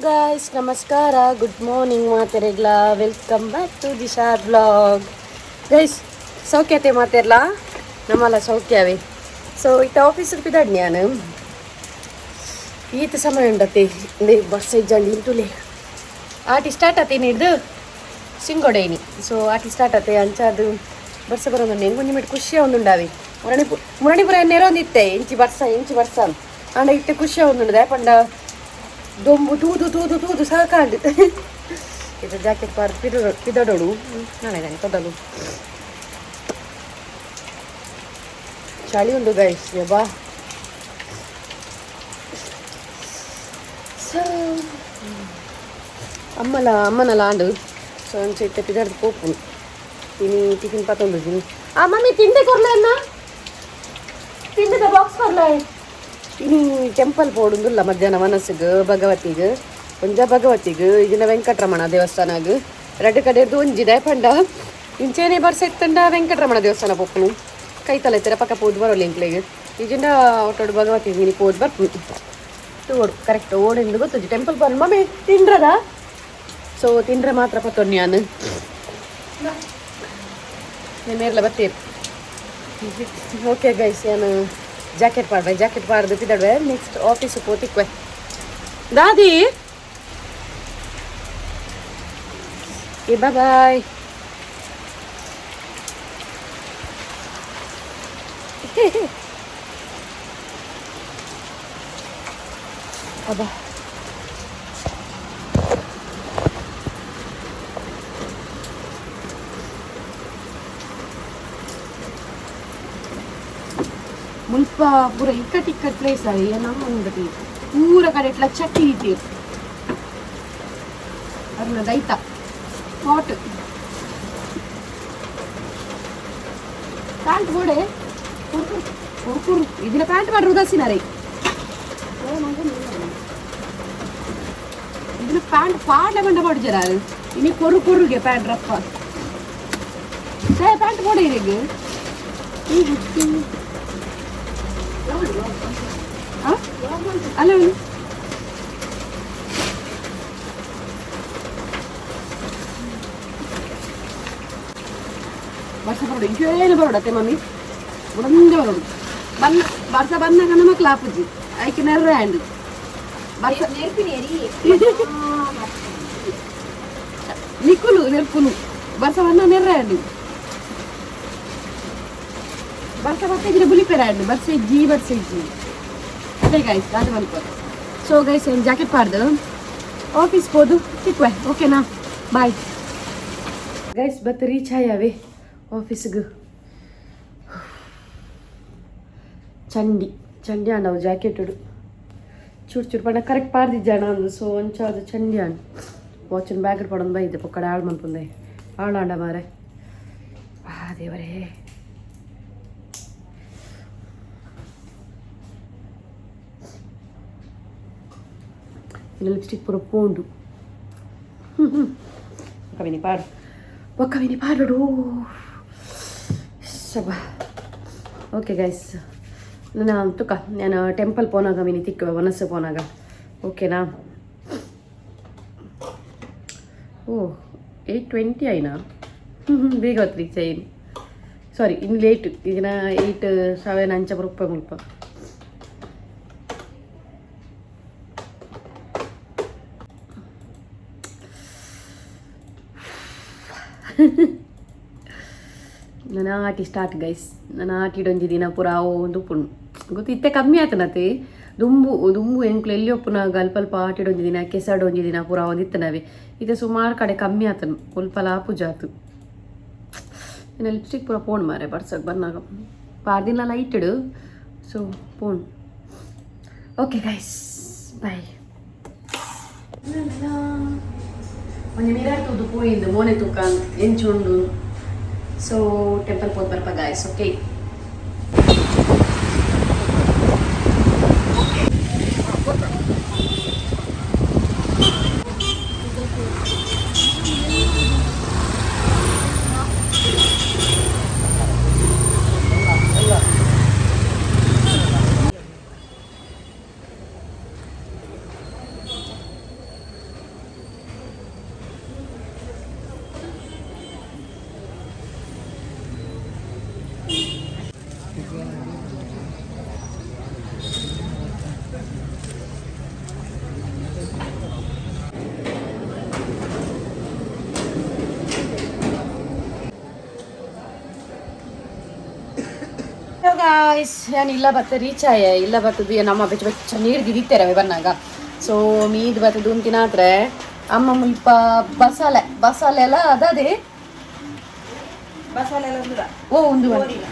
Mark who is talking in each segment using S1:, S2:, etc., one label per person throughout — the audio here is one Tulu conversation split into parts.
S1: ಗೈಸ್, ನಮಸ್ಕಾರ, ಗುಡ್ ಮಾರ್ನಿಂಗ್ ಮಾತೆರೆಗ್ಲ. Welcome back to Disha vlog. Guys, ಸೌಖ್ಯತೆ ಮಾತೆರ್ಲ? ನಮ್ಮಲ್ಲ ಸೌಖ್ಯವೇ. ಸೊ ಇತ್ತ ಆಫೀಸ್ ಪಿದಾಡ್ ನಾನು. ಈತ ಸಮಯ ಉಂಡತೆ. ಬಸ್ ಇಜ್ಜಂಡಿ ಇಂತುಲೆ ಆಟಿ ಸ್ಟಾರ್ಟ್ ಆತೇನೆ ಹಿಡ್ದು ಸಿಂಗೋಡೈನಿ. ಸೊ ಆಟಿ ಸ್ಟಾರ್ಟ್ ಆತೆ. ಅಂಚಾದು ಬರ್ಸ ಬರೋದು ಹೆಂಗೊಂಜಿ ಮಿಟ್ ಖುಷಿ ಒಂದುಂಡಾವಿ. ಮುರಣಿಪು ಮುರಣಿಪುರ ನೆರೊಂದಿತ್ತೆ ಇಂಚಿ ಬರ್ಸ ಇಂಚಿ ಬರ್ಸ. ಆಂಡ ಇತ್ತೆ ಖುಷಿ ಒಂದುಂಡು ಪಂಡ ದೊಂಬು ತೂದು ತೂದು ತೂದು ಸಾಕಾಂಡು. ಇದು ಜಾಕೆಟ್ ಪಾರ್ ಪಿದಡೋಡು ಪಿದಡೋಡು ನಾಳೆ ತೊದಲು ಚಳಿ ಉಂಡು ಗೈಸ್ ಯಬ್ಬಾ. ಸೊ ಅಮ್ಮಲ ಅಮ್ಮನಲ ಆಂಡು. ಸೊ ಅಂಚ ಇತ್ತೆ ಪಿದಡ್ದು ಪೋಪುನು. ಇನಿ ಟಿಫಿನ್ ಪತ್ತೊಂದು. ಆ ಮಮ್ಮಿ, ತಿಂಡಿ ಕೊರ್ಲ ಅನ್ನ, ತಿಂಡಿದ ಬಾಕ್ಸ್ ಕೊರ್ಲ. ಇನಿ ಟೆಂಪಲ್ ಪೋಡುಂದುಲ್ಲ ಮಧ್ಯಾಹ್ನ ಮನಸ್ಸಿಗೆ ಭಗವತಿಗೆ, ಒಂಜ ಭಗವತಿಗೆ, ಈಗಿನ ವೆಂಕಟರಮಣ ದೇವಸ್ಥಾನಗ್. ರಡ್ಡು ಕಡೆರ್ದು ಒಂಜಿದೆ ಪಂಡ ಇಂಚೇನೆ ಬರ್ಸ ಇತ್ತಂಡ ವೆಂಕಟರಮಣ ದೇವಸ್ಥಾನ ಪೋಪುನು. ಕೈತಲ ಇತ್ತರ ಪಕ್ಕ ಪೋದು ಬರೋಲ್ಲ ಎಂಕ್ಲೆಗ್. ಈಜಿಂಡ ಒಟ್ಟೋಡು ಭಗವತಿ ಇನಿ ಪೋದು ಬರ್ಪುನು. ತೋಡು ಕರೆಕ್ಟ್ ಓಡೆಂದು ಗೊತ್ತುಜಿ. ಟೆಂಪಲ್ ಬರ್ ಮಮ್ಮಿ ತಿಂಡ್ರದ. ಸೊ ತಿಂಡ್ರೆ ಮಾತ್ರ ಪತ್ತೊನ್ನಿ ನಾನು ಮೇರ್ಲ ಬತ್ತೀರಿ. ಓಕೆ ಗೈಸ್, ಏನು ಜಾಕೆಟ್ ಪಾಡ್ವೆ, ಜಾಕೆಟ್ ಪಾಡ್ದು ಪಿದಡ್ವೆ. ನೆಕ್ಸ್ಟ್ ಆಫೀಸ್ ಪೋತಿಕ್ವೆ. ದಾದಿ, ಏ ಬಾಯ್. ಅಬ್ಬಾ, ಮುಲ್ಪ ಪೂರ ಇಕ್ಕಟ್ ಇಕ್ಕಟ್ ಪ್ಲೇಸ್ ಏನೋ ಉಂಡತಿ. ಪೂರ ಕಡೆ ಇಟ್ಲ ಚಟ್ಟಿ ಇತ್ತೀರ್ ಅರ್ನ ದೈತ ಪಾಟ್ ಪ್ಯಾಂಟ್ ಬೋಡೆ ಕುರ್ಕುರು. ಇದನ್ನ ಪ್ಯಾಂಟ್ ಮಾಡ್ರಿ ಉದಾಸೀನ ರೀ. ಇದನ್ನ ಪ್ಯಾಂಟ್ ಪಾಡ್ಲೆ ಬಂಡ ಪಾಡು ಅದು. ಇನಿ ಕೊರು ಕೊರುಗೆ ಪ್ಯಾಂಟ್ ರಪ್ಪ ಪ್ಯಾಂಟ್ ಬೋಡೆ ಇರಿಗೆ. ಅಲ್ಲ, ವರ್ಷ ಬರೋಡು ಇಂಕೇನು ಬರೋಡತ್ತೆ ಮಮ್ಮಿ. ಬುಡಂದೆ ಬರೋಡು. ಬನ್ನ ವರ್ಷ ಬಂದಾಗ ನಮ್ಮ ಕ್ಲಾಪುಜಿ ಐಕೆ ನೆರ್ರ ಆಂಡ್ ವರ್ಷ ನಿಕ್ಕುಲು ನೆರ್ಪುನು. ವರ್ಷ ಬನ್ನ ನೆರ್ರ ಆಂಡ್ ವರ್ಷ ಬತ್ತಿದ್ರೆ ಬುಲಿಪೆರ ಆಂಡ್ ವರ್ಷ ಇಜ್ಜಿ, ವರ್ಷ ಇಜ್ಜಿ. ಅದೇ ಗೈಸ್, ಅದು ಮಲ್ಪ. ಸೊ ಗೈಸ್, ಏನು ಜಾಕೆಟ್ ಪಾಡ್ದು ಆಫೀಸ್ ಪೋದು ಸಿಕ್ವೆ, ಓಕೆನಾ? Bye guys. ಬತ್ ರೀಚ್ ಆಯಾವೆ ಆಫೀಸ್ಗೆ. ಚಂಡಿ ಚಂಡಿ ಆಂಡವು ಜಾಕೆಟ್ ಚೂರು ಚೂರು ಪಂಡ ಕರೆಕ್ಟ್ ಪಾಡ್ದಿಜ್ಜಾಣ ಅಂದು. ಸೊ ಒಂಚ ಅದು ಚಂಡಿ ಆಂಡ್ ವಾಚನ್ ಬ್ಯಾಗ್ ಪಡೊಂದು ಬೈದೆ. ಪೊಕ್ಕಡೆ ಹಾಳು ಮನ್ಪುಂದೆ, ಹಾಳಾಂಡ ಮಾರೆ. ಆ ದೇವರೇ. ಇನ್ನು ಲಿಪ್ಸ್ಟಿಕ್ ಪೂರ ಪೋಂಡು. ಒಕ್ಕವಿನಿ ಪಾಡು, ಒಕ್ಕವಿನಿ ಪಾಡು ಸಬ. ಓಕೆ ಗೈಸ್, ನಾನು ತುಕ ನಾನು ಟೆಂಪಲ್ ಪೋನಾಗ ಮಿನಿ ತಿಕ್ಕುವೆ, ಮನಸ್ಸು ಪೋನಾಗ, ಓಕೆನಾ? ಓ, 8:20 ಆಯ್ನಾ? ಬೇಗ ಹೊತ್ತು ರೀಚ್ ಅಯ್ಯಿನಿ. ಸಾರಿ, ಇನ್ನು ಲೇಟ್. ಈಗ 8 7 ಅಂಚ ಬರುಪ್ಪ ಮುಲ್ಪ. ನನ್ನ ಆಟಿ ಸ್ಟಾರ್ಟ್ ಗೈಸ್. ನನ್ನ ಆಟಿಡೊಂಜಿ ದಿನ ಪೂರ ಒಂದು ಪುಣ್ಣು ಗೊತ್ತು. ಇತ್ತೆ ಕಮ್ಮಿ ಆತನತೆ. ದುಂಬು ದುಂಬು ಎಂಕ್ಲು ಎಲ್ಲಿ ಒಪ್ಪುನಾಗ ಅಲ್ಪ ಅಲ್ಪ ಆಟಿಡೊಂಜಿ ದಿನ, ಕೆಸಾಡೊಂಜಿ ದಿನ ಪೂರ ಒಂದಿತ್ತನವೆ. ಇತ್ತೆ ಸುಮಾರು ಕಡೆ ಕಮ್ಮಿ ಆತನು. ಒಲ್ಪ ಲಾಪು ಜಾತು. ಇನ್ನು ಲಿಪ್ಸ್ಟಿಕ್ ಪೂರ ಪೋಣ್ ಮಾರೆ. ಬರ್ಸಕ್ ಬಂದಾಗ ಪಾರ್ದಿನ ಲೈಟೆಡ್. ಸೊ ಪೋಣ್. Okay guys, bye. ಒಂಜಿ ಮಿರರ್ ತೂದು ಪೋಯಿಂದು ಮೋನೆ ತೂಕ ಎಂಚುಂಡು. ಸೊ ಟೆಂಪಲ್ ಪೋತ್ ಬರ್ಪ ಗಾಯ್ಸ್, ಓಕೆ? Guys, ನಾನು ಇಲ್ಲ ಬತ್ತ ರೀಚ್ ಆಯ ಇಲ್ಲ ಬತ್ತದು ನಮ್ಮ ಬೆಚ್ಚ ಬೆಚ್ಚ ನೀರು ದಿದಿತ್ತೇರವೆ ಬನ್ನಾಗ. ಸೊ ಮೀದ್ ಬತ್ತದು ಅಂತಿನಾದ್ರೆ ಅಮ್ಮ ಮುಲ್ಪ ಬಸಾಲೆ ಬಸಾಲೆ ಎಲ್ಲ ಅದಾದೆ.
S2: ಬಸಾಲೆ ಎಲ್ಲ ಉಂದುಲ.
S1: ಓ ಒಂದು
S2: ಕೋರಿಲ್ಲ.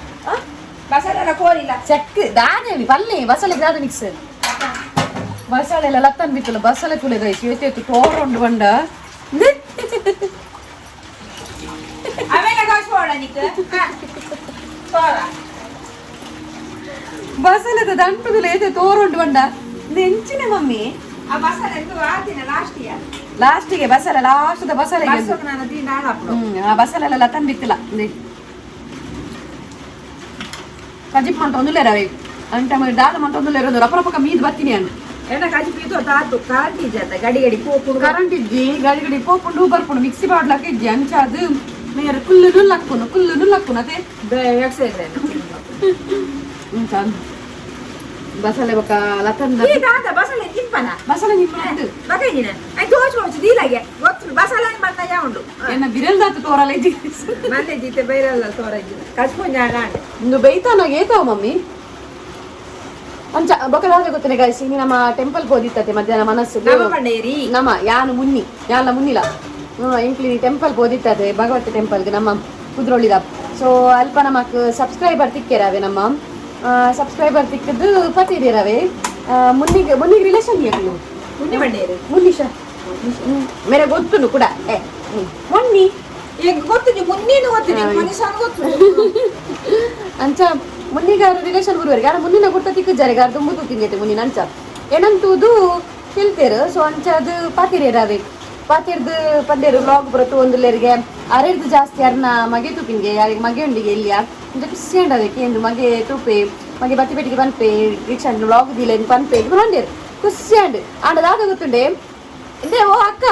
S2: ಬಸಾಲೆ ಎಲ್ಲ ಕೋರಿಲ್ಲ.
S1: ಚೆಕ್ ದಾದೆ ಪಲ್ಲೆ ಬಸಾಲೆ ದಾದ ಮಿಕ್ಸ್ ಬಸಾಲೆ ಎಲ್ಲ ಲತ್ತನ್ ಬಿತ್ತಲ್ಲ ಬಸಾಲೆ ತುಲೆ ಗೈಸ್ ಏತೇತು ಟೋರ್ ಉಂಡು ಬಂಡ.
S2: ಆಮೇಲೆ ಕಾಸು ಹೋಡ ನಿಕ್ ತೋರ.
S1: ಬಸಾಲೆದ ದಂಟುದುಲ ಏತೆ ತೋರುಂಡು ಬಂಡ ನೆಂಚಿನ ಮಮ್ಮಿ.
S2: ಆ ಬಸಾಲೆ ಎಂದು ಆತಿನ ಲಾಸ್ಟ್ ಇಯರ್.
S1: ಲಾಸ್ಟಿಗೆ ಬಸಾಲೆ ಲಾಸ್ಟ್ ಬಸಾಲೆ.
S2: ಬಸ್ಸು ನಾನು ದಿನ ಹಾಳು.
S1: ಆ ಬಸಾಲೆ ಎಲ್ಲ ಲತ್ತನ್ ಬಿತ್ತಲ್ಲ ಕಜಿಪ್ ಮಂತ ಒಂದುಲೇರ ಅವೆ ಅಂಟ ದಾದ ಮಂತ ಒಂದುಲೇರ ರಪರಪಕ ಮೀದ್ ಬತ್ತೀನಿ ಅಣ್ಣ.
S2: ಎಣ್ಣ ಕಾಜಿ ಪೀತು ತಾತು ಕರೆಂಟ್ ಇಜ್ಜಾತ ಗಡಿ ಗಡಿ ಪೋಪುಡು.
S1: ಕರೆಂಟ್ ಇಜ್ಜಿ ಗಡಿ ಗಡಿ ಪೋಪುಂಡು ಬರ್ಪುಂಡು ಮಿಕ್ಸಿ ಬಾಡ್ಲಕ್ಕ ಇಜ್ಜಿ ಅಂಚ ಅದು ಮೇರ ಕುಲ್ಲು ಲಕ್ಕುನು ಕುಲ್ಲು ಲಕ್ಕುನು ಅದೇ.
S2: ಎಕ್ಸೈಸ್.
S1: ಅಂಚ ಬಸಳೆ ಬೊಕ ಲತಂದ.
S2: ಈ ದಾದ ಬಸಳೆ ನಿಂಪನ.
S1: ಬಸಳೆ ನಿಂಪನ.
S2: ಬಕೈದಿನ I ತೋಚ್ ಹೋಚ್ ದೀಲಾಗೆ ಗೊತ್ತು ಬಸಳೆ ಬಂದ ಯಾ ಉಂಡು.
S1: ಎನ್ನ ಬಿರಲ್ದಾತು ತೋರಲ್ಲ ಇಜ್ಜಿ.
S2: ಮಂದೆ ಜೀತೆ ಬೈರಲ್ಲ ತೋರಜ್ಜಿ ಕಚ್ಕೊಂಡ್ ಜಾಗ.
S1: ಇಂದು ಬೈತಾನ ಏತಾವ ಮಮ್ಮಿ ಅಂಚ ಬೊಕ ದಾದ ಗೊತ್ತನೆ ಗೈಸ್, ಇನಿ ನಮ್ಮ ಟೆಂಪಲ್ ಪೋದಿತ್ತತೆ ಮಧ್ಯಾಹ್ನ ಮನಸ್ಸು.
S2: ನಮ್ಮ ಬಂಡೇರಿ.
S1: ನಮ್ಮ ಯಾನು ಮುನ್ನಿ ಯಾನ ಮುನ್ನಿಲ ಇಂಕ್ಲಿನಿ ಟೆಂಪಲ್ ಪೋದಿತ್ತದೆ ಭಗವತಿ ಟೆಂಪಲ್ಗೆ ನಮ್ಮ ಕುದ್ರೋಳಿದ. ಸೊ ಅಲ್ಪ ನಮಕ್ ಸಬ್ಸ್ಕ್ರೈಬರ್ ತಿಕ್ಕೇರವೆ, ನಮ್ಮ ಸಬ್ಸ್ಕ್ರೈಬರ್ ತಿಕ್ಕದ್ದು ಪತಿದಿರವೆ. ಮುನ್ನಿಗೆ ಮುನ್ನಿಗೆ ರಿಲೇಷನ್ ನೀವು.
S2: ಮುನ್ನಿ ಬಂಡೇರಿ.
S1: ಮುನ್ನಿಷ ಮೇರೆ ಗೊತ್ತುನು ಕೂಡ ಏ ಮೊನ್ನಿ.
S2: ಈಗ ಗೊತ್ತು ಮುನ್ನಿನ ಗೊತ್ತು ಮನುಷ್ಯನ ಗೊತ್ತು.
S1: ಅಂಚ ಮುನ್ನಿಗಾರ ರಿಲೇಷನ್ ಗುರುವರಿಗೆ ಆಡ ಮುನ್ನಿನ ಗುರ್ತ ತಿಕ್ಕುಜಾರೆ ಗಾರ ದುಂಬು ತೂತಿಂಗೈತೆ ಮುನ್ನಿನ ಅಂಚ ಏನಂತೂದು ಹೇಳ್ತೇರು. ಸೊ ಅಂಚ ಅದು ಪಾತಿರೇರವೆ ಪಾತಿರ್ದು ಪಂಡೇರು ವ್ಲಾಗ್ ಬರತ್ತು ಒಂದುಲೇರಿಗೆ ಅರೆರ್ದು ಜಾಸ್ತಿ ಅರ್ನ ಮಗೆ ತೂಪಿಂಗೆ ಯಾರಿಗೆ ಮಗೆ ಉಂಡಿಗೆ ಇಲ್ಲಿಯ ಅಂಚ ಖುಷಿ ಅದಕ್ಕೆ ಎಂದು ಮಗೆ ತೂಪೆ ಮಗೆ ಬತ್ತಿ ಪೆಟ್ಟಿಗೆ ಪನ್ಪೆ ರಿಕ್ಷಾ ವ್ಲಾಗ್ ದಿಲ್ಲ ಪನ್ಪೆ ಇದು ಬಂಡೇರು ಖುಷಿ ಅಂಡ್ ಆಂಡ ದಾದ ಗೊತ್ತುಂಡೆ ಇಂದೇ ಓ ಅಕ್ಕ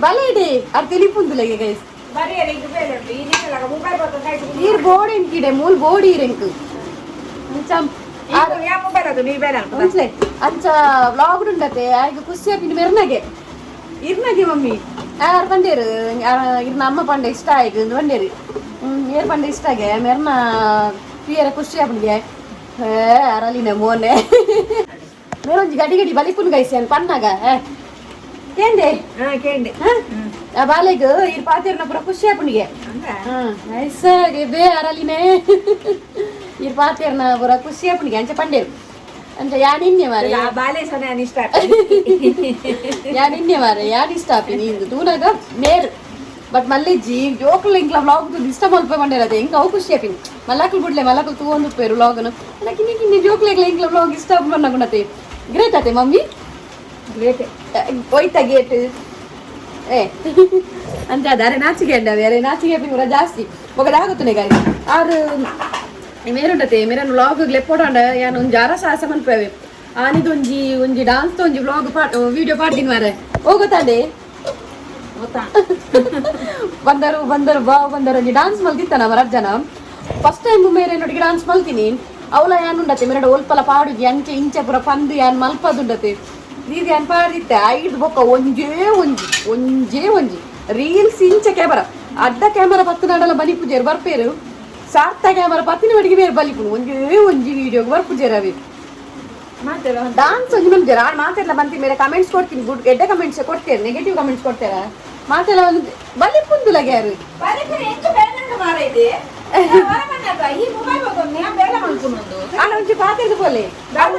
S1: ಬಲೆ ಇಡಿ ಅರ್ ತಿಳಿಪುಂದುಲೆಗೆ ಗೈಸ್.
S2: ಬರೀ ಈಗ ಬೇರೆ ಉಂಟು ಈ ನಿಲ್ಲ ಮೊಬೈಲ್ ಬರ್ತದೆ.
S1: ನೀರ್ ಬೋರ್ಡ್ ಎಂಕಿಡೆ ಮೂಲ್ ಬೋಡಿ ಇರೆಂಕು ಅಂಚ
S2: ಯಾ ಮೊಬೈಲ್ ಅದು ನೀ ಬೇರೆ ಅನ್ಕುದ.
S1: ಅಂಚಲೆ ಅಂಚ ವ್ಲಾಗ್ ಉಂಡತೆ ಆಯ್ಗ ಖುಷಿ ಆಪಿನ ಮೆರ್ನಗೆ ಇರ್ನಗೆ ಮಮ್ಮಿ ಯಾರು ಬಂಡೇರು ಇರ್ನ ಅಮ್ಮ ಪಂಡೆ ಇಷ್ಟ ಆಯ್ತು ಇಂದು ಬಂಡೇರು ಏರ್ ಪಂಡೆ ಇಷ್ಟ ಆಗೆ ಮೆರ್ನ ಪಿಯರ ಖುಷಿ ಆಪುನಿಗೆ ಏ ಅರಲಿನ ಮೋನೆ ಮೇರೊಂಜಿ ಗಡಿ ಗಡಿ ಬಲಿಪುನ್ ಗೈಸಿ ಅನ್ ಪನ್ನಾಗ ಏ ಕೇಂದೆ.
S2: ಹಾ ಕೇಂಡೆ.
S1: ಆ ಬಾಲೆಗ್ ಇರ್ ಪಾತಿರ್ನ ಪೂರ ಖುಷಿ ಆಪುನಿಗೆ.
S2: ಅಂದ.
S1: ಐಸಾಗೆ ಬೇ ಅರಲಿನೇ ಇರ್ ಪಾತಿರ್ನ ಪೂರ ಖುಷಿ ಆಪುನಿಗೆ ಅಂಚ ಪಂಡೇರು ಅಂಚ ಯಾನಿನ್ನೆ ಮಾರೆ.
S2: ಆ ಬಾಲೆ ಸೊನೆ ಅನಿಷ್ಟ.
S1: ಯಾನಿನ್ನೆ ಮಾರೆ ಯಾನ್ ಇಷ್ಟ ಆಪಿನಿ ಇಂದು ತೂನಾಗ ಮೇರ್ ಬಟ್ ಮಲ್ಲೆಜ್ಜಿ ಜೋಕುಲು ಇಂಕ್ಲ ವ್ಲಾಗ್ ಇಷ್ಟ ಮಲ್ಪ ಮಂಡೇರ ಅದೇ ಇಂಕ ಅವು ಖುಷಿ ಆಪಿನಿ ಮಲ್ಲಾಕುಲು ಬುಡ್ಲೆ ಮಲ್ಲಾಕುಲು ತೂವೊಂದು ಪೇರು ವ್ಲಾಗ್ನು ಕಿನ್ನಿ ಕಿನ್ನಿ ಜೋಕ್ಲೆಗ್ಲ ಇಂಕ್ಲ ವ್ಲಾಗ್ ಇಷ್ಟ ಆಪು ಗ್ರೇಟ್ ಆತೆ ಮಮ್ಮಿ.
S2: ಗ್ರೇಟ್.
S1: ಹೋಯ್ತಾ ಗೇಟ್ ಏ ಅಂತ ಅದು ಅರೆ ನಾಚಿಕೆ ಅಂಡ ಅರೆ ನಾಚಿಕೆ ಪೂರ ಜಾಸ್ತಿ ಒಗದಾಗುತ್ತನೆ ಗಾಯಿ ಆರು ಮೇರುಂಡತೆ ಮೇರನ್ ವ್ಲಾಗ್ ಲೆಪ್ಪೋಡಾಂಡ ಯಾನ್ ಒಂಜಿ ಅರಸಾಸ ಮನ್ಪೇವೆ ಆನಿದೊಂಜಿ ಒಂಜಿ ಡಾನ್ಸ್ ಒಂಜಿ ವ್ಲಾಗ್ ಪಾಟ್ ವಿಡಿಯೋ ಪಾಡ್ದಿನ ಮಾರೆ ಹೋಗುತ್ತಾಂಡೆ.
S2: ಗೊತ್ತಾ.
S1: ಬಂದರು ಬಂದರು ಬಾ ಬಂದರು ಒಂಜಿ ಡಾನ್ಸ್ ಮಲ್ತಿತ್ತ ನಮ್ಮ ರಜ್ಜನ ಫಸ್ಟ್ ಟೈಮ್ ಮೇರೆ ನೊಟ್ಟಿಗೆ ಡಾನ್ಸ್ ಮಲ್ತೀನಿ ಅವಲ ಯಾನ್ ಉಂಡತೆ ಮೇರಡ ಒಲ್ಪಲ ಪಾಡುಜಿ ಅಂಚೆ ಇಂಚೆ ಪೂರ ಪಂದು ಯಾನ್ ಮಲ್ಪದುಂಡತೆ ದೀದಿ ಯಾನ್ ಪಾಡಿತ್ತೆ ಐದು ಬೊಕ್ಕ ಒಂಜೇ ಒಂಜಿ ಒಂಜೇ ಒಂಜಿ ರೀಲ್ಸ್ ಇಂಚೆ ಕ್ಯಾಮರಾ ಅಡ್ಡ ಕ್ಯಾಮರಾ ಪತ್ತು ನಾಡಲ ಬಲಿ ಪೂಜೆರು ಬರ್ಪೇರು ಸಾರ್ಥ ಕ್ಯಾಮರಾ ಪತ್ತಿನ ಮಡಿಗೆ ಬೇರೆ ಬಲಿಪುನು ಒಂಜೇ ಒಂಜಿ ವೀಡಿಯೋಗೆ ಬರ್ಪುಜೆರು ಅವೆ.
S2: ಮಾತೆಲ್ಲ.
S1: ಡಾನ್ಸ್ ಒಂಜಿ ಮಲ್ಪುಜೆರ್ ಆಡ್ ಮಾತೆಲ್ಲ ಬಂತಿ ಮೇರೆ ಕಮೆಂಟ್ಸ್ ಕೊಡ್ತೀನಿ ಗುಡ್ ಎಡ್ಡೆ ಕಮೆಂಟ್ಸ್ ಕೊಡ್ತೇನೆ ನೆಗೆಟಿವ್ ಕಮೆಂಟ್ಸ್ ಕೊಡ್ತೇರಾ ಮಾತೆಲ್ಲ ಒಂದು ಬಲಿಪುಂದುಲಗೆ ಯಾರು.
S2: ಬಾಲೆ ಪುರ ಎಂಚ ಬೇಲೆ ಮಾರೈತೆ ಈ ಮೊಬೈಲ್ ಬಂದು ನಾನು ಬೇಲೆ ಮಲ್ಪುನೊಂದು.
S1: ಆನ ಒಂಜಿ ಪಾತೆರ್ದು ಪೋಲೆ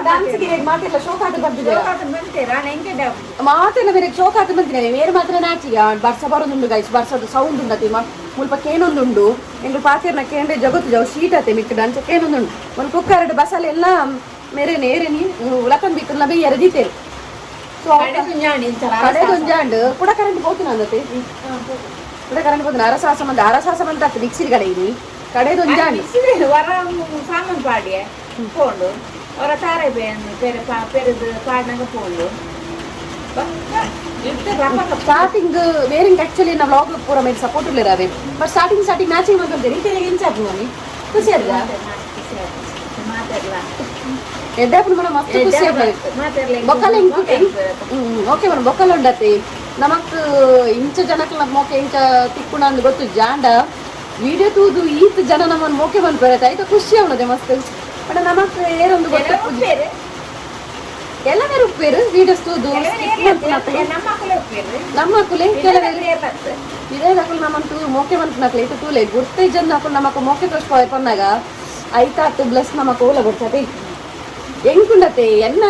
S1: ಡಾನ್ಸ್ ಗೆ ಮಾತೆಲ್ಲ ಶೋಕ್ ಆದ ಬರ್ತಿದೆ.
S2: ಬಂತೇರಾ ಎಂಕೆ.
S1: ಮಾತೆಲ್ಲ ಬೇರೆ ಶೋಕ್ ಆದ ಬಂದಿದೆ ಬೇರೆ ಮಾತ್ರ ನಾಚಿಗೆ ಬರ್ಸ ಬರೋದುಂಡು ಗೈಸ್ ಬರ್ಸದ ಸೌಂಡ್ ಉಂಡತಿ ಮುಲ್ಪ ಕೇನೊಂದುಂಡು ಎಂಗ್ಲು ಪಾತೆರ್ನ ಕೇಂದ್ರ ಜಗತ್ತು ಜವು ಶೀಟ್ ಆತೆ ಮಿಕ್ಕ ಅಂಚ ಕೇನೊಂದುಂಡು ಒಂದು ಕುಕ್ಕರಡು ಬಸಲೆ ಎಲ್ಲ ಮೇರೆ ನೇರೆ ನೀ ಉಲಕನ್ ಬಿತ್ತಲ್ಲ ಬೇಯರ ದೀತೇರು ಸೊ ಕಡೆದೊಂಜಾಂಡ್ ಕೂಡ ಕರೆಂಟ್ ಹೋಗ್ತೀನಿ ಅಂದತೆ ಕೂಡ ಕರೆಂಟ್ ಹೋಗ್ತೀನಿ ಅರಸಾಸ ಮಂದ ಅರಸಾಸ ಮಂದ ಆಗ್ತದೆ ಮಿಕ್ಸಿರ್ ಕಡೆ ಇನಿ ಕಡೆದೊಂಜಾಂಡ್.
S2: ವರ ಸಾಮಾನು ಪಾಡಿಯೆ ಪೋಂಡು ಅವರ ತಾರೆ ಪೇರೆ ಪೇರೆದು ಪಾಡ್ನಾಗ ಪೋಂಡು.
S1: ಸ್ಟಾರ್ಟಿಂಗ್ ಬೇರೆ ಆಕ್ಚುಲಿ ನಾವು ವ್ಲಾಗ್ ಪೂರ ಮೇಲೆ ಸಪೋರ್ಟ್ ಇರಲಿಲ್ಲ but starting starting matching ಮಾಡ್ಕೊಂತೀರಿ ರೀತಿಯಾಗಿ ಎಂಚ ಆಪು ಮಮ್ಮಿ ಖುಷಿ ಅಲ್ಲ.
S2: ಮಾತಾಡ್ಲಾ.
S1: ಎಡ್ಡೆ ಮೇಡಮ್ ಮಸ್ತ್ ಖುಷಿ ಆಗ್ತದೆ. ಬೊಕ್ಕಲ ಓಕೆ ಮೇಡಮ್ ಬೊಕ್ಕಲ ಉಂಡತಿ ನಮಕ್ ಇಂಚ ಜನಕ್ಕೆ ನಮ್ಮ ಮೊಕೆ ಇಂಚ ತಿಕ್ಕುಣ ಅಂದ್ ಗೊತ್ತು ಜಾಂಡ Video ತೂದು ಈತ್ ಜನ ನಮ್ಮನ್ನು ಮೋಕೆ ಮನ್ಪೆರೆ ಆಯ್ತಾ ಖುಷಿ ಅವನದೆ ಮಸ್ತ್. ಪಂಡ ನಮಕ್ ಏರೊಂದು ಗೊತ್ತಪ್ಪುಜಿ. ಕೆಲವರು ಉಪ್ಪೇರು ವಿಡಿಯೋಸ್ ತೂದು skip ಮನ್ಪುನಕುಲು.
S2: ನಮ್ಮ ಮಕ್ಕಳು ಉಪ್ಪೇರು.
S1: ನಮ್ಮ ಕುಲೆ ಕೆಲವರು
S2: ಕೆಲವರು.
S1: ಇದೇ ನಮ್ಮಂತೂ ಮೋಕೆ ಮನ್ಪುನಕ್ಲೆ ಇತ್ತು ತೂಲೆ ಗುರ್ತೇ ಜನ ಅಕುಲು ನಮಕ್ ಮೋಕೆ ತೋಷ್ಪಾಯ ಪನ್ನಾಗ ಐತಾತ್ ಬ್ಲಸ್ ನಮಕ್ ಓಲ ಗೊತ್ತತೆ ಎಂಕುಂಡತೆ ಎನ್ನ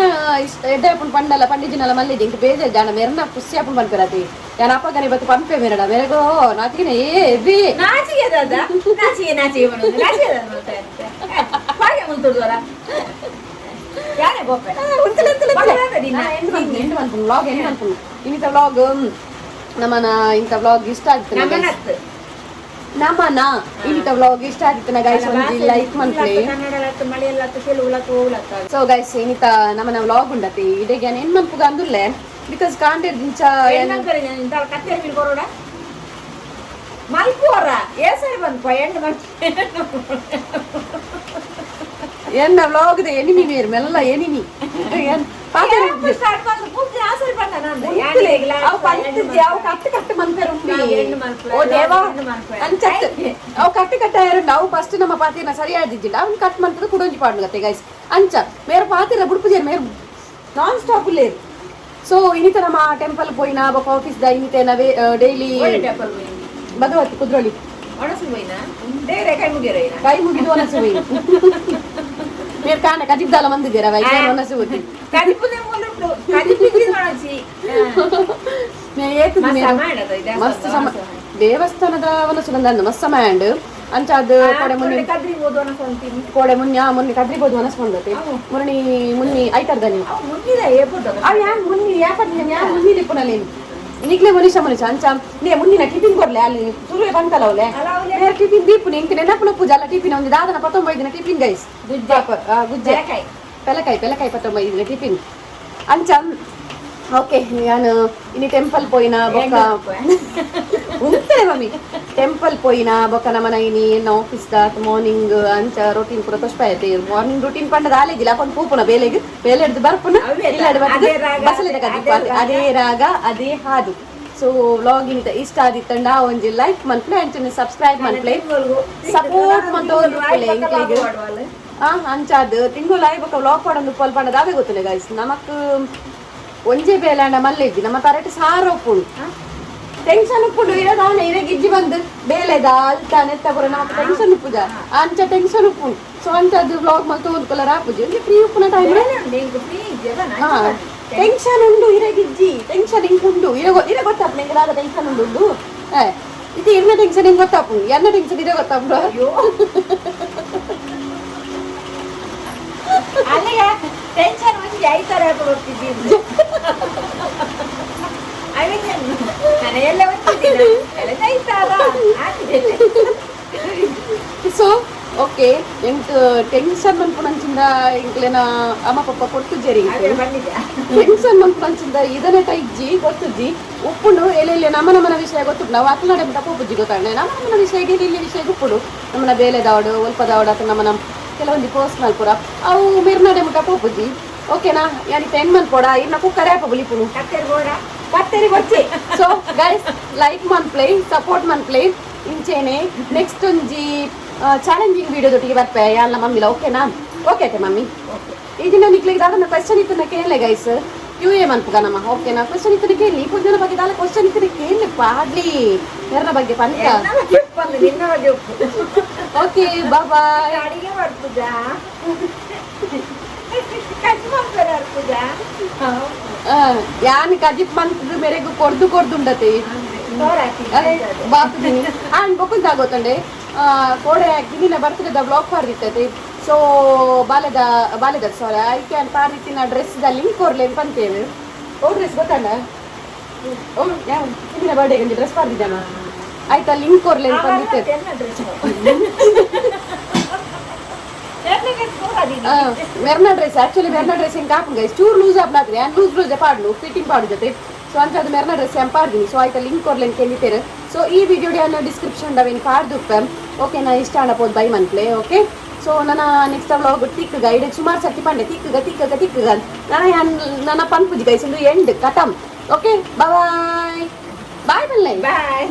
S1: ಇಷ್ಟ ಎಡ್ಡೆ ಅಪ್ಪನ್ ಪಂಡಲ ಪಂಡಿಜಿನಲ ಮಲ್ಲಿದೆ ಇಂಕ ಬೇಜಾರ್ ಜಾನ ಮೆರ್ನ ಖುಷಿ ಅಪ್ಪನ್ ಪನ್ಪೆರತಿ ಯಾನ ಅಪ್ಪಗನೆ ಬತ್ತು ಪಂಪೆ ಮೆರಡ ಮೆರೆಗೋ ನಾತಿಗೆ ಏ ಬಿ.
S2: ನಾಚಿಗೆ ದಾದ, ನಾಚಿಗೆ ನಾಚಿಗೆ ಬರೋದು, ನಾಚಿಗೆ ದಾದ ಮಾಡ್ತಾ ಇರುತ್ತೆ ಹಾಗೆ ಮುಂತುಡ್ದವರ ಯಾರೇ ಗೋಪೆ.
S1: ಉಂತಲೆ ಉಂತಲೆ.
S2: ಬರಲಾದ ದಿನ.
S1: ಎಂಟು ಮನ್ಪುನು ವ್ಲಾಗ್, ಎಂಟು ಮನ್ಪುನು ಇನ್ನಿತ ವ್ಲಾಗ್. ನಮ್ಮನ ಇಂಥ ವ್ಲಾಗ್ ಇಷ್ಟ ಆಗ್ತದೆ
S2: ನಮ್ಮನತ್ತು.
S1: ನಮ್ಮನ ಇನ್ನಿತ ವ್ಲಾಗ್ ಇಷ್ಟ ಆಗ್ತದೆ ಗೈಸ್, ಒಂಜಿ ಲೈಕ್ ಮನ್ಪುಲೆ.
S2: ಕನ್ನಡ ಲತ್ತು, ಮಳೆಯಲ್ಲತ್ತು, ತೆಲುಗು ಲತ್ತು, ಓಲತ್ತು.
S1: ಸೊ ಗೈಸ್, ಇನ್ನಿತ ನಮ್ಮನ ವ್ಲಾಗ್ ಉಂಡತಿ ಇಡೆಗೆ ಏನ್ ಮನ್ಪುಗ ಅಂದುಲ್ಲೆ, because ಕಾಂಡೇರ್ ದಿಂಚ.
S2: ಕತ್ತರಿ ಮೀನು ಕೊರೋಡ ಮಲ್ಪುವರ ಏ ಸರಿ ಬಂದು ಎಂಟು ಮಲ್ಪು.
S1: ಎನ್ನ ವ್ಲಾಗ್ ದ ಎನಿಮಿ ಮೇರ್ ಮೆಲ್ಲ ಎನಿಮಿ ಏನ್ ಪಾತೆರ.
S2: ಸ್ಟಾರ್ಟ್ ಬಂದು ಪೂರ್ತಿ ಆ ಸರಿ ಬಂದ ನಾನು.
S1: ಅವು ಪಂತಿದ್ದೆ, ಅವು ಕಟ್ಟು ಕಟ್ಟು ಮನ್ಪೆರ್ ಉಂಡಿ.
S2: ಹೆಣ್ಣು ಮನ್ಪೆ,
S1: ಓ ದೇವಾ.
S2: ಹೆಣ್ಣು ಮನ್ಪೆ.
S1: ಅಂಚತ್ ಅವು ಕಟ್ಟು ಕಟ್ಟ ಎರಡು. ಅವು ಫಸ್ಟ್ ನಮ್ಮ ಪಾತಿನ ಸರಿಯಾದಿದ್ದಿಲ್ಲ, ಅವ್ನು ಕಟ್ ಮಂತದ ಕುಡೊಂಜಿ ಪಾಡ್ನು ಗತ್ತೆ ಗೈಸ್. ಅಂಚ ಮೇರ ಪಾತಿರ ಬುಡ್ಪುಜೇರ್ ಮೇರ್ ನಾನ್ ಸ್ಟಾಪ್ ಲೇರ್. ಸೊ ಇನ್ನಿತ ನಮ್ಮ ಟೆಂಪಲ್ ಪೋಯಿನ ಬೊಕ ಆಫೀಸ್ ದ ಇನ್ನಿತ ನವೇ ಡೈಲಿ.
S2: ಟೆಂಪಲ್ ಹೋಯಿನಿ?
S1: ಭಗವತಿ ಕುದ್ರೋಳಿ.
S2: ಒಣಸು ಹೋಯಿನ ದೇವರೇ ಕೈ ಮುಗಿಯರ.
S1: ಕೈ ಮುಗಿದು ಒನಸು ಹೋಯಿ ಮೇರ್ ಕಾಣ ಕಜಿಬ್ದಾಲ ಮಂದಿದ್ದೀರ ವೈ ಒನಸು ಹೋಗಿ.
S2: ಕದಿಪುದೆ ಮೂಲುಂಡು ಕದಿಪು ಒಣಸಿ.
S1: ಮೇ ಏತುದು
S2: ಮಸ್ತ್
S1: ಮೇರ್
S2: ಮಾಡದು ಇದೆ.
S1: ಮಸ್ತ್ ಸಮ ದೇವಸ್ಥಾನದ ವನಸು ಬಂದ ಮಸ್ತ್ ಸಮಯ ಅಂಡ್ ಅಂಚ ಅದು ಕೊಡೆ ಮುನ್ನಿ.
S2: ಕದ್ರಿ ಓದು ಅಂತೀನಿ.
S1: ಕೋಡೆ ಮುನ್ಯ ಮೊನ್ನೆ ಕದ್ರಿಬೋದು ಮನಸ್ಸು ಬಂದತೆ. ಮುರಣಿ ಮುನ್ನಿ ಐತರ್ದ ನೀವು.
S2: ಅವು ಮುನ್ನಿದ ಏಪುಂಡು.
S1: ಅವ್ ಯಾನ್ ಮುನ್ನಿ ಯಾಪಟ್ ಯಾನ್ ಮುನ್ನಿ ಲಿಪ್ಪುನಲೇನು ನಿಕ್ಲೆ ಮನುಷ್ಯ ಮನುಷ್ಯ ಅಂಚ ನೇ ಮುನ್ನಿನ ಟಿಫಿನ್ ಕೊಡ್ಲೆ ಅಲ್ಲಿ ತುರುವೆ ಬಂತಲ್ಲ ಅವಲೆ.
S2: ಅಲ್ಲ ಅವ್ಲೆ.
S1: ಬೇರೆ ಟಿಫಿನ್ ದೀಪುನಿ ಇಂಕ ನೆನಪುನ ಪೂಜೆ ಅಲ್ಲ ಟಿಫಿನ್ ಒಂದು ದಾದನ 19 ದಿನ ಟಿಫಿನ್ ಗೈಸ್.
S2: ಗುಜ್ಜೆ.
S1: ಗುಜ್ಜೆ.
S2: ಬೆಳಕಾಯಿ.
S1: ಪೆಲಕಾಯಿ ಪೆಲಕಾಯಿ 19 ದಿನ ಟಿಫಿನ್ ಅಂಚ. ಓಕೆ, ನಾನು ಇನಿ ಟೆಂಪಲ್ ಪೋಯಿನ ಬೊಕ್ಕ ಉಂತಲೆ ಮಮ್ಮಿ ಟೆಂಪಲ್ ಪೋಯಿನ ಬೊಕ್ಕ ನಮನ ಇನಿ ಎನ್ನ ಆಫೀಸ್ ದ ಮಾರ್ನಿಂಗ್ ಅಂಚ ರೊಟೀನ್ ಪೂರ ತೊಷ್ಪ ಐತೆ. ಮಾರ್ನಿಂಗ್ ರೂಟೀನ್ ಪಂಡದ ಆಲೇಜಿಲ್ಲ ಅಪ್ಪನ್ ಪೂಪುನ ಬೇಲೆಗ್ ಬೇಲೆ ಹಿಡ್ದು ಬರ್ಪುನ.
S2: ಅವ್ವೇ
S1: ಇಲ್ಲ
S2: ಅದೇ ರಾಗ,
S1: ಬಸಲೆದ ಕದಿಪ.
S2: ಅದೇ ರಾಗ.
S1: ಅದೇ ರಾಗ ಅದೇ ಹಾದು. ಸೊ ವ್ಲಾಗ್ ಇಂತ ಇಷ್ಟ ಆದಿತ್ತಂಡ ಒಂಜಿ ಲೈಕ್ ಮನ್ಪ್ಲೆ, ಅಂಚನೆ ಸಬ್ಸ್ಕ್ರೈಬ್ ಮನ್ಪ್ಲೆ, ಸಪೋರ್ಟ್ ಮಂತೊಂದು ಎಂಕ್ಲೆಗ್. ಆ ಅಂಚಾದ್ ತಿಂಗಳು ಆಯ್ಬೊಕ್ಕ ವ್ಲಾಗ್ ಪಾಡೊಂದು ಪೋಲ್ ಪಂಡದ ಅವೇ ಗೊತ್ತಿಲ್ಲ ಗೈಸ್. ನಮಕ್ ಒಂಜೆ ಬೇಲಾಂಡ ಮಲ್ಲೆಜ್ಜಿ ನಮ್ಮ ತರಟ್ ಸಾರ ಉಪ್ಪುಂಡು, ಟೆನ್ಷನ್ ಉಪ್ಪುಂಡು. ಇರದಾನೆ ಇರೆ ಗಿಜ್ಜಿ ಬಂದು ಬೇಲೆದ ಅಲ್ತ ನೆತ್ತ ಪೂರ ನಮಕ್ ಟೆನ್ಷನ್ ಉಪ್ಪುಜ ಅಂಚ ಟೆನ್ಷನ್ ಉಪ್ಪುಂಡು. ಸೊ ಅಂಚದು ವ್ಲಾಗ್ ಮಲ್ತ ಒಂದು ಕಲರ್ ಆಪುಜಿ ಒಂಜಿ ಫ್ರೀ ಉಪ್ಪುನ ಟೈಮ್. ಟೆನ್ಷನ್ ಉಂಡು ಇರೆ ಗಿಜ್ಜಿ, ಟೆನ್ಷನ್ ಇಂಕ್ ಉಂಡು ಇರೆ ಇರೆ ಗೊತ್ತಾಪುಂಡು ಎಂಕ್ ದಾದ ಟೆನ್ಷನ್ ಉಂಡು ಉಂಡು. ಏ ಇದು ಇರ್ನ ಟೆನ್ಷನ್ ಹಿಂಗ್ ಗೊತ್ತಾಪುಂಡು, ಎನ್ನ ಟೆನ್ಷನ್ ಇರೆ ಗೊತ್ತಾಪುಂಡು.
S2: ಅಯ್ಯೋ, ಅಲ್ಲಿಗೆ ಟೆನ್ಷನ್ ಒಂಜಿ ಐತಾರ ಹೋಗ್ತಿದ್ದೀನಿ ನಾನು ಎಲ್ಲ ಒಂದಿದ್ದೀನಿ ಐತಾರ.
S1: ಸೊ ಓಕೆ, ಎಂಕ್ ಟೆನ್ಷನ್ ಮನ್ಪುನಂಚಿಂದ ಎಂಕ್ಲೆನ ಅಮ್ಮ ಪಪ್ಪ ಕೊಡ್ತುಜ್ಜೆರ್.
S2: ಅದೇ ಬಂದಿದ್ಯಾ?
S1: ಟೆನ್ಷನ್ ಮನ್ಪುನಂಚಿಂದ ಇದನ್ನೆಟ ಇಜ್ಜಿ ಗೊತ್ತುಜ್ಜಿ ಉಪ್ಪುಂಡು. ಎಲೆ ನಮ್ಮ ನಮ್ಮನ ವಿಷಯ ಗೊತ್ತುಂಟು. ನಾವು ಅತ್ಲಡೆ ಮುಟ್ಟ ಪೋಪುಜ್ಜಿ ಗೊತ್ತಾಂಡೆ ನಮ್ಮ ನಮ್ಮನ ವಿಷಯ ಇಲ್ಲಿ ವಿಷಯ ಉಪ್ಪುಡು ನಮ್ಮನ ಬೇಲೆದಾವಡು ಒಲ್ಪದಾವಡು ಅಥವಾ ನಮ್ಮನ ಕೆಲವೊಂದು ಪರ್ಸನಲ್ ಪೂರ ಅವು ಮಿರ್ನಡೆ ಮುಟ್ಟ ಪೋಪುಜ್ಜಿ. ಓಕೆನಾ? ಯಾನಿ ಟೆನ್ ಮನ್ಪೋಡ ಇನ್ನ ಕುಕ್ಕರೆ ಆಪ ಬುಲಿಪುನು.
S2: ಕತ್ತೆರ್ ಬೋಡ.
S1: ಕತ್ತೆರಿ ಬೊಚ್ಚಿ. So guys, like ಮನ್ಪ್ಲೆ, support ಮನ್ಪ್ಲೆ. ಇಂಚೇನೆ ನೆಕ್ಸ್ಟ್ ಒಂಜಿ ಚಾಲೆಂಜಿಂಗ್ ವಿಡಿಯೋ ದೊಟ್ಟಿಗೆ ಬರ್ಪೆ ಯಾಲ್ಲ ಮಮ್ಮಿಲ. ಓಕೆನಾ? ಓಕೆ ಆಯ್ತಾ ಮಮ್ಮಿ? ಈ ದಿನ ನಿಕ್ಲಿಗೆ ದಾದನ ಕ್ವೆಶ್ಚನ್ ಇತ್ತನ ಕೇಳಲೆ ಗೈಸ್, ಯು ಎ ಮನ್ಪುಗ ನಮ್ಮ. ಓಕೆನಾ? ಕ್ವೆಶ್ಚನ್ ಇತ್ತನ ಕೇಳಿ. ಪೂಜನ ಬಗ್ಗೆ ದಾಲ ಕ್ವಶನ್ ಇತ್ತನ ಕೇಳಿ ಪಾಡ್ಲಿ ಯಾರನ ಬಗ್ಗೆ ಪಂತ.
S2: ಎನ್ನ ಬಗ್ಗೆ ಉಪ್ಪಂದು ನಿನ್ನ ಬಗ್ಗೆ ಉಪ್ಪು.
S1: Okay, bye.
S2: ಅಡಿಗೆ ಮಾಡ್ಪುಜಾ, ಕಜ್ಜಿ ಮಾಡ್ತಾರೆ ಅರ್ಪುಜಾ.
S1: ಯಾನ್ ಕಜಿಪ್ ಮಂತ್ ಮೇರೆಗು ಕೊರ್ದು ಕೊರ್ದುಂಡತೆ. ಅದೇ ಬಾತುದಿನಿ ಆಂಡ್ ಬೊಕ್ಕುಂತ ಗೊತ್ತಂಡೆ ಕೋಡೆ ಗಿನ್ನಿನ ಬರ್ತದ ಬ್ಲಾಗ್ ಪಾಡ್ದಿತ್ತೈತೆ. ಸೊ ಬಾಲೆದ ಬಾಲೆದ ಸಾರಿ ಐಕೆ ಅನ್ ಪಾಡ್ದಿತ್ತಿನ ಡ್ರೆಸ್ ದ ಲಿಂಕ್ ಕೊರ್ಲೆ ಪಂತೇವೆ. ಓ ಡ್ರೆಸ್ ಗೊತ್ತಂಡ? ಓ ಯಾವ ಗಿನ್ನಿನ ಬರ್ಡೇ ಡ್ರೆಸ್ ಪಾಡ್ದಿದ್ದಾನ ಆಯ್ತಾ, ಲಿಂಕ್ ಕೊರ್ಲೆ ಪಂದಿತ್ತೆ. ಮೆರ್ನ ಡ್ರೆಸ್ ಆಕ್ಚುಲಿ ಮೆರ್ನ ಡ್ರೆಸ್ ಹೆಂಗೆ ಹಾಪುಂಗ ಚೂರು ಲೂಸ್ ಆಪ್ಲಾತ್ರಿ and loose loose ಪಾಡ್ಲು fitting ಪಾಡು ಜೊತೆ. ಸೊ ಅಂತ ಅದು ಮೆರ್ನ ಡ್ರೆಸ್ ಎಂಪಾಡ್ತೀನಿ. ಪಾಡ್ದಿನಿ. ಸೊ ಆಯ್ತಾ ಲಿಂಕ್ ಕೊರ್ಲೆ ಕೇಳಿತೇನೆ. ಸೊ ಈ ವಿಡಿಯೋ ಡಿಸ್ಕ್ರಿಪ್ಷನ್ ಅವೇನು ಪಾಡ್ದುಪ್ಪ. ಓಕೆ, ನಾ ಇಷ್ಟ ಆಡಬೋದು ಬೈ ಮನ್ಪ್ಲೆ. ಓಕೆ, ಸೊ ನನ್ನ ನೆಕ್ಸ್ಟ್ ವ್ಲಾಗ್ ತಿಕ್ಕಗ ಇಡೆ ಸುಮಾರು ಸರ್ತಿ ಪಂಡೆ ತಿಕ್ಕಗ ತಿಕ್ಕಗ ತಿಕ್ಕಗ ನನ್ನ ನನ್ನ ಪನ್ಪುಜಿ ಗೈಸ್. ಒಂದು ಎಂಡ್ ಕಟಮ್. ಓಕೆ, ಬಾಯ್ ಬಾಯ್ ಬಲ್ಲೆ.
S2: ಬಾಯ್.